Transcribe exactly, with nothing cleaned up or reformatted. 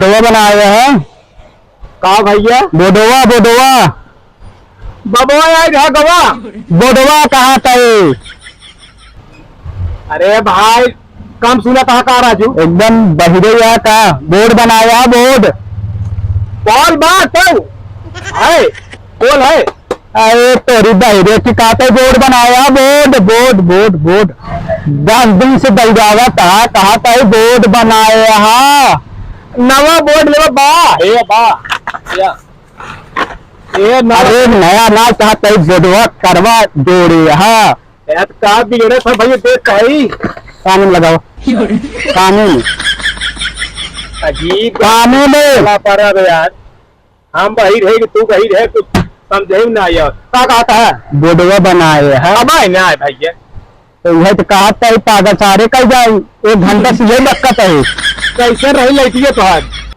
बोर्डवा बनाया है। का भैया? बोर्डवा, बोर्डवा। बबवा आइ रहा गवा। बोर्डवा कहा तई? अरे भाई, कम सुना कहा का राजू? एकदम बहिरे या का? बोर्ड बनाया, बोर्ड। कौन बात है? है, कौन है? अरे तोरी बहिरे की कहत है बोर्ड बनाया, बोर्ड, बोर्ड, बोर्ड, बोर्ड। दस दिन से दौड़ावा था, कहत है बोर्ड बनाया हा। नवा बोर्ड लेवा बा। ए बा। या। ए नवा। अरे नया ना कहत है बोर्डवा करवा जोड़े हा। यार का बिगड़े था भैया, देख कहीं। कानून लगाओ। कानून। अजीब कानून। चला पा रहा है यार। हम बहिर है कि तू बहिर है, कुछ समझे में ना आया। का कहत है? बोर्डवा बनाए है। अब आए ना आए भैया। तो यह तो कहत है, पागल सारे कह जाए, एक घंटा से यही बक्कत है। कैसे रही लड़किए तोहार?